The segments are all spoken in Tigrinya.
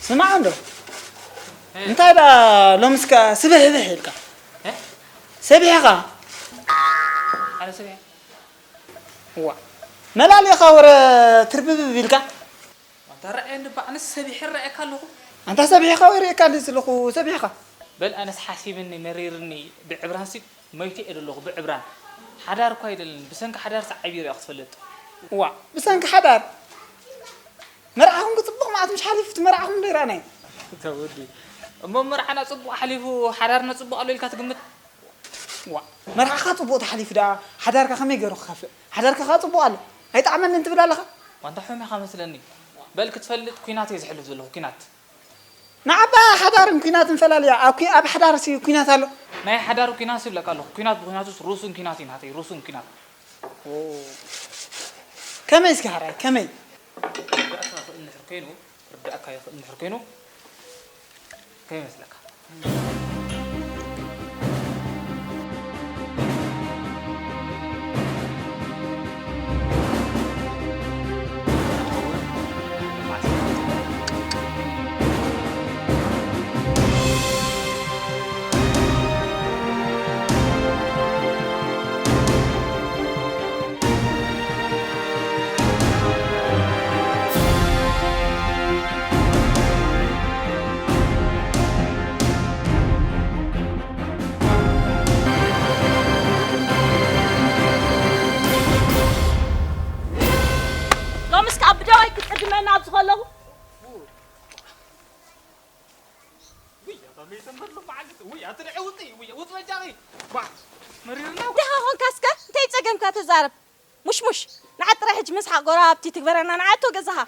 ንማዓንዶ እንታይ ዳ ሎምስካ ስብሕብሕ ኢልካ? ሰቢሕኻ? ኣነ ሰቢሕ? ዋ፣ መላሊኻ ወረ ትርብብብ ኢልካ? ኣንታ ረኣየ እንድባ፣ ኣነስ ሰቢሕ ረኣየካ ኣለኹ። ኣንታ ሰቢሕኻ ወይ ርእየካ እንዲ ዘለኹ ሰቢሕኻ? በል ኣነስ ሓሲብኒ መሪርኒ፣ ብዕብራንሲ መይተ እየ ዘለኹ፣ ብዕብራን። ሓዳር እኳ ኣይደልን፣ ብሰንኪ ሓዳር ሰዓቢ ሪኣ ክትፈልጥ። ዋ፣ ብሰንኪ ሓዳር? መርዓኹም ክጽቡቕ መዓት ምሽ ሓሊፉ፣ እቲ መርዓኹም ዶ ይረኣናይ? እታ ወዲ፣ እሞ መርዓና ጽቡቕ ሓሊፉ፣ ሓዳርና ጽቡቕ ኣሎ ኢልካ ትግምት? ዋ፣ መርዓኻ ጽቡቕ ተሓሊፉ ደኣ፣ ሓዳርካ ከመይ ገይሩ ክኸፍእ? ሓዳርካ ከኣ ጽቡቕ ኣሎ። ኣይጠዓመንን ትብል ኣለኻ? ዋንታ ሑም ኢኻ መስለኒ። በል ክትፈልጥ፣ ኲናት እየ ዝሕልፍ ዘለኹ፣ ኲናት። ንዓባ ሓዳርን ኲናትን ፈላልያ። ኣብ ኲ-፣ ኣብ ሓዳርሲ ኲናት ኣሎ? ናይ ሓዳር ኲናት ይብለካ ኣለኹ። ኲናት ብኲናቱስ ሩሱን ኲናት እዩ ናተይ፣ ሩሱን ኲናት። ኦ። ከመይ እስኪ ሓራይ፣ ከመይ? ክርዳእካ ይኽእል እንድሕር ኮይኑ፣ ክርዳእካ ይኽእል እንድሕር ኮይኑ፣ ከመይ ይመስለካ? ሎምስ ከኣ ብደዋይ ክትዕድመና ኣብዚ ከለኹ። ውይ፣ ኣታ መይተ መሎ መዓልቲ፣ ውይ፣ ኣቲ ንዒ ውፅኢ፣ ውይ፣ ውፅ በጃኺ። ባ፣ መሪርና። ደሃ ኾንካ እስከ፣ እንታይ ጸገምካ ተዛረብ። ሙሽሙሽ፣ ንዓ ጥራይ ሕጂ ምስሓቕ ጎረባብቲ ትግበረና፣ ንዓ እቶ ገዛኻ።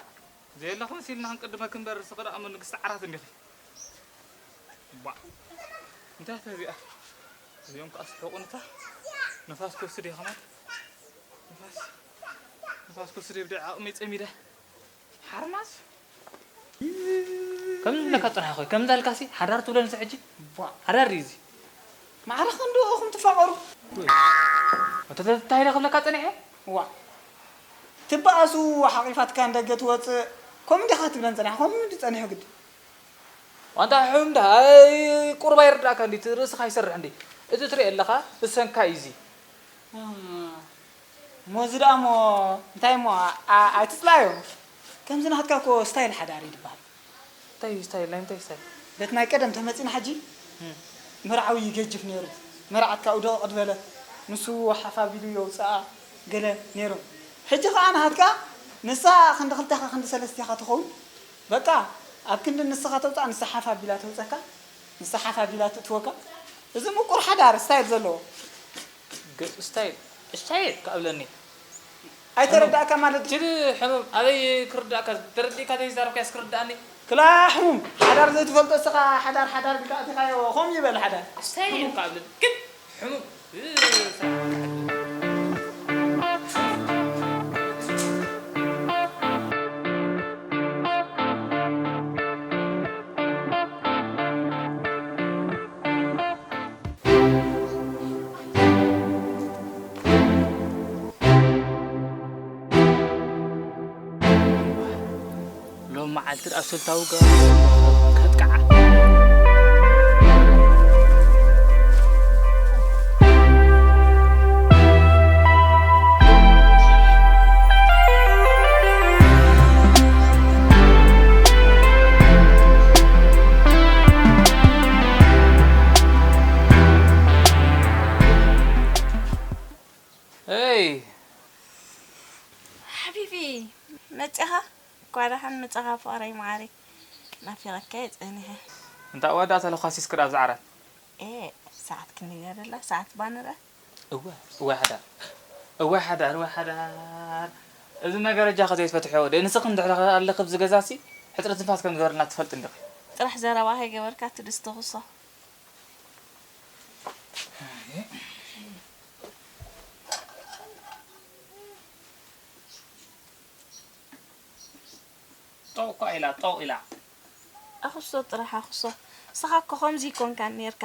ዘየለኻ መሲልና ክንቅድመኪ እምበር፣ ስቕ ደኣ እሞ ንግስቲ ዓራት እንዲኺ። ባ፣ እንታይ እታ እዚኣ? እዚኦም ከኣ ስሕቑ ንታ። ንፋስ ክወስድ እየ ከማን። ንፋስ፣ ንፋስ ክወስድ እየ ብደይ ዓቕሚ ጸሚደ። ሓርማዝ? ከምዚ ዝብለካ ጽናሕ ኾይ፣ ከምዚ ኣልካሲ ሓዳር ትብለንሲ ሕጂ? ቧ። ሓዳር ድዩ እዚ? ማዕረ ክንድኡ ኢኹም ትፋቐሩ? ወተተታይ ዶ ክብለካ ጸኒሐ? ዋ። ትበኣሱ ሓቒፋትካ ንደገ ትወጽእ፣ ከምኡ እንዲኻ ትብለን ጸኒሐ፣ ከምኡ እንዲ ጸኒሑ ግዲ። ዋንታ ሕም ዳ፣ ኣይ፣ ቁሩብ ኣይርዳእካ እንዲ፣ እቲ ርእስኻ ይሰርሕ እንዲ። እዚ ትሪኦ ኣለኻ፣ ብሰንካ እዩ እዚ። አ፣ እሞ እዚ ደኣ እሞ እንታይ እሞ ኣ-፣ ኣይትጽላዮ። ከምዚ ናትካ እኮ ስታይል ሓዳር እዩ ዝበሃል። እንታይ ስታይል? ናይ እንታይ ስታይል? በቲ ናይ ቀደም ተመጺና ሕጂ እም። መርዓዊ ይገጅፍ ነይሩ። መርዓት ካብኡ ደቐቕ ዝበለ ንሱ ሓፍ ኣቢሉ የውጽኣ ገለ ነይሩ። ሕጂ ኸኣ ናትካ ንሳ ክንዲ ክልተኻ ክንዲ ሰለስቲኻ ትኸውን። በቃ ኣብ ክንዲ ንስኻ ተውጽኣ ንሳ ሓፍ ኣቢላ ተውጸካ። ንሳ ሓፍ ኣቢላ ትእትወካ። እዚ ምቁር ሓዳር ስታይል ዘለዎ። ገ-፣ ስታይል፣ ስታይል ከኣብለኒ። ኣይተረዳእካ ማለት ድዩ? ችል ሕሙም፣ ኣበይ ክርዳእካ? ተረዲእካ ተይዛረብካስ ክርዳእኒ? ክላ ሕሙም፣ ሓዳር ዘይትፈልጦ እስኻ ሓዳር፣ ሓዳር ኢልካ ኣቲኻዮ፣ ከምኡ ይበል ሓዳር። ስታይል ከኣብለኒ። ግን ሕሙም፣ እ፣ ሎም መዓልቲ ደኣ ስልታዊ ገ-፣ ከጥቅዓ። ኤይ! ሓቢቢ፣ መጺኻ? እንኳዕ ደሓን መጻኻ ፍቕረይ መዓረይ። ናፊቐካ እየ ጸኒሐ። እንታ እወ ደኣ ተለኳሲስኪ ደኣ ኣብዚ ዓራት። ኤ፣ ሰዓት ክንደይ ገይራ ኣላ? ሰዓት ባንረ? እወ፣ እወ ሓዳር። እወ ሓዳር፣ እወ ሓዳር። እዚ መጋረጃ ከ ዘይትፈትሕዮ? ደይ ንስኺ እንድሕር ኣለኺ ኣብዚ ገዛሲ፣ ሕጽረት ትንፋስ ከም ዝገበረልና ትፈልጢ እንዲኺ። ጥራሕ ዘረባ ከይገበርካ ትድስቲ ኩሶ። ጠው እኳ ኢላ፣ ጠው ኢላ። ኣኹሶ ጥራሕ ኣኹሶ። ንስኻ እኮ ከምዚ ኣይኮንካን ኔርካ።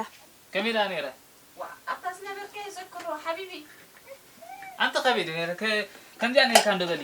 ከመይ ኢላ ኔረ? ዋ፣ ኣብታ ዝነበርካዮ ዘክሮ፣ ሓቢቢ። ኣንቲ ከመይ ዶ ኔረ? ከ-፣ ከምዚኣ ኔርካ እንዶ በሊ።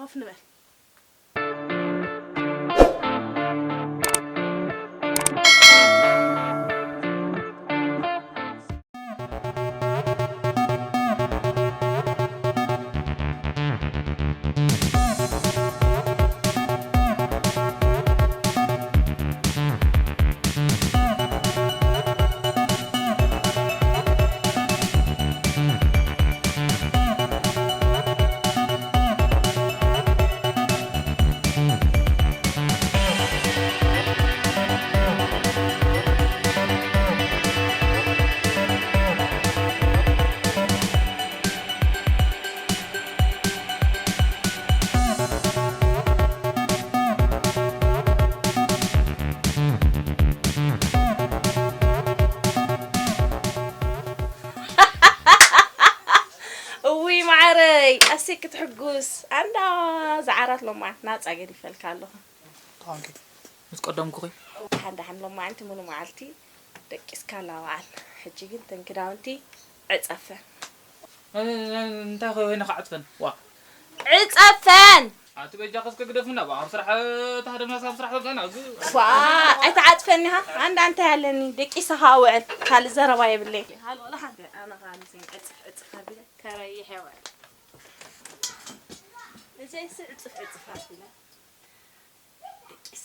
ኮፍ ንበል። እውይ ማዓረይ ኣሰይ ክትሕጉስ ኣንዳ ዝዓራት ሎማ ናፃ ገዲፈልካ ኣለኹ። ምስ ቀደምኩኺ። ደሓን ደሓን ሎማዓንቲ ሙሉ መዓልቲ ደቂስካ ላውዓል። ሕጂ ግን ተን ክዳውንቲ ዕፀፈን። እንታይ ኮይነ ክዓፅፈን ዋ። ዕፀፈን። ኣቲ በጃ ከስከ ግደፍና ባ ኣብ ስራሕ ተሃደምና ሳብ ስራሕ ተብዛና ግ ዋ ኣይትዓፅፈኒ ሃ። ኣንዳ እንታይ ኣለኒ ደቂሰ ከዓ ውዕል ካልእ ዘረባ የብለይ። ሃሎ ለሓንተ ኣነ ከዓ ንስን ዕፅፍ ዕፅፍ ኣቢለ ከረይሕ የውዕል። እዘይሲ ዕፅፍ ዕፅፍ ኣቢለ ደቂሰ